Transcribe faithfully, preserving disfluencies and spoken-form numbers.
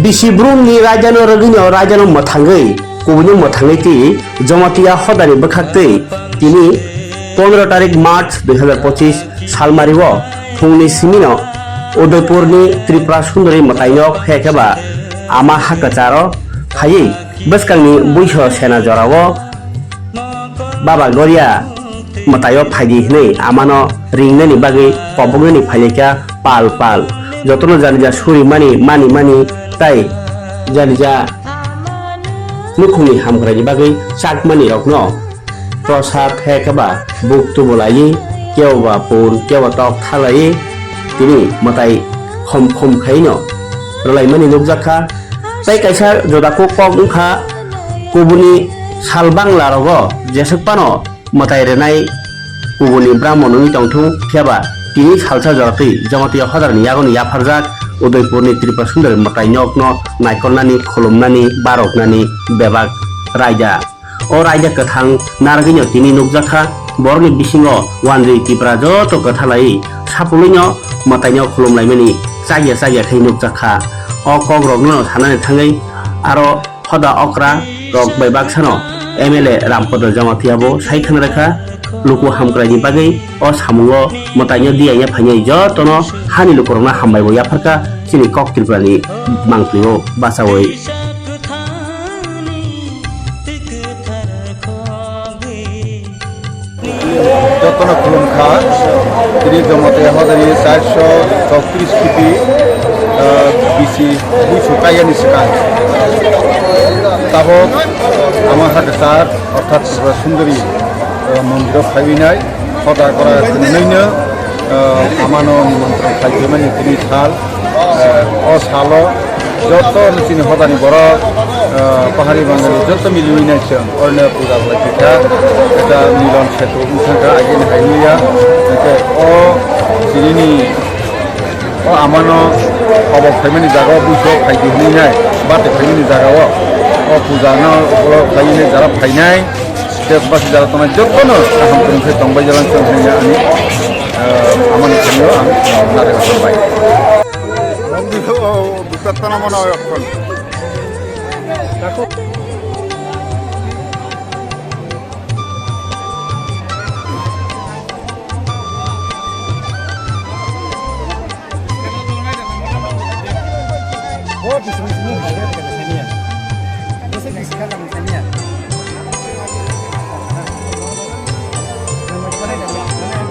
Bisi brumni raidano rwgwino raidano mwthangwi, kubuino mwthangwi twi Jamatia hodani bwkhaktwi tini pondro tarik March dui hazar pochis salmario phungni simino Udaipurni Tripura Sundori mwtainok, hekhe ba ama ha kwcharo phaiwi bwskangni buiso sena jorao Baba Goria mwtaio phaidi hwnwi amano ringnani bagwi koboknani phailaikha pal pal. Jotono janija surimani, manimani tei janija nukhungni hamkraini bagwi chakmani rokno prosad hekhe ba buk tubu laiwi, kebo ba pun, kebo tok thalaiwi tini mwtai khom khom khaino rwlaimani nukjakha. Tei kaisa jodako kok wngkha, kubuni sal bangla rogo jeswk phano mwtai rwnai kubuni brahmon wngwi tongthung, phiya ba tini salsa joratwi Jamatia hodarni yagoni yapharjak Udaipurni Tripura Sundori mwtai nokno naikolnani, khulumnani, baroknani bebak raida. O raida kwthang narwgwino tini nukjakha, borokni bisingo wanjwi Tipra joto kwthalai sapulwino mwtaino khulumlaimani chakya chakya khe nukjakha. O kokrokno sanani thangwi aro hoda okra rok bai baksano M L A Rampada Jamatia bo sai thangrakha, luku hamkraini bagwi o samungo mwtaino diya ya phainai jotono hani lukurokno hambai bo yapharkha chini kok Tripurani mangpli o bachawi. Jotono khulumkha, tini Jamatia hodani charsho chowtris khiti, ah, bisi buisu kaiyani swkang. Tabok ama hakasar, orthat Tripura Sundori, ah, mondiro phaiwinai, hoda kora khwnwino, ah, amano nimantron khaijemani tini sal, ah, o salo joto chini hodani borok, ah, pahari bangali joto miliwi nai chwng orne puja khlai kha, ekta milon setu wngkha agini hai wngya, hwnkhe o chinini o amano kobok phaimani jaga o buiso phaidi hwnwi nai, bate phaimani jaga o, o puja no ulo khlaiwi nai jara phainai. Desbasi jara tongnai jotono kaham kwrwng khe tongbai jalang chwng hwnwi ani, ah, amoni thani o ang narwkna bai.